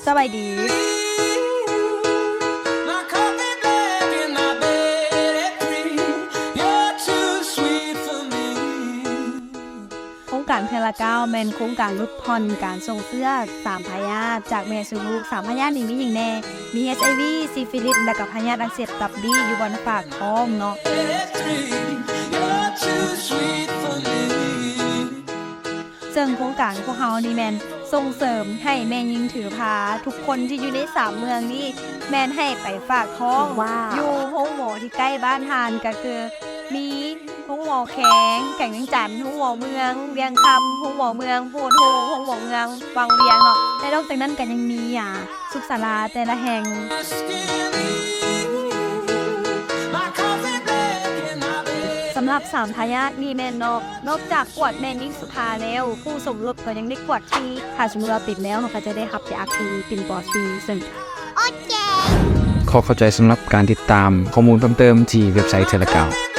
ສະບາຍດີ. ໂຄງການເທື່ອລະກ້າວ ແມ່ນໂຄງການຫຼຸດຜ່ອນການສົ່ງເຊື້ອສາມພະຍາດຈາກແມ່ສູ່ລູກ. ສາມພະຍາດນີ້ມີຫຍັງແດ່? ມີ ເອັດໄອວີ ຊີຟິລິດ ແລະກະພະຍາດອັກເສບຕັບບີ ຢູ່ບ່ອນຝາກທ້ອງເນາະ. ເຊິ່ງໂຄງການພວກເຮົານີ້ແມ່ນສົ່ງເສີມໃຫ້ແມ່ຍິງຖືພາທຸກຄົນທີ່ຢູ່ໃນສາມເມືອງນີ້ ແມ່ນໃຫ້ໄປຝາກທ້ອງ ວ້າວ ຢູ່ໂຮງໝໍທີ່ໃກ້ບ້ານທ່ານ ກະຄືມີໂຮງໝໍແຂວງ ແຂວງວຽງຈັນ, ໂຮງໝໍເມືອງວຽງຄຳ, ໂຮງໝໍເມືອງໂພນໂຮງ, ໂຮງໝໍເມືອງວັງວຽງເນາະ ແລະນອກຈາກນັ້ນກະຍັງມີ ອາ ສຸກສາລາແຕ່ລະແຫ່ງ. ສຳລັບສາມພະຍາດນີ້ແມ່ນເນາະ ນອກຈາກກວດແມ່ຍິງສຸພາແລ້ວ ຄູ່ສົມລົດກໍຍັງໄດ້ກວດທີ່ ຖ້າສົມມຸດວ່າເປັນແລ້ວ ເຮົາກໍຈະໄດ້ຮັບໄປອັກທີ່ເປັນປໍຊີເຊິ່ງ ໂອເຄ ຂໍຂອບໃຈສຳລັບການຕິດຕາມຂໍ້ມູນເພີ່ມເຕີມທີ່ເວັບໄຊເທື່ອລະກ້າວ.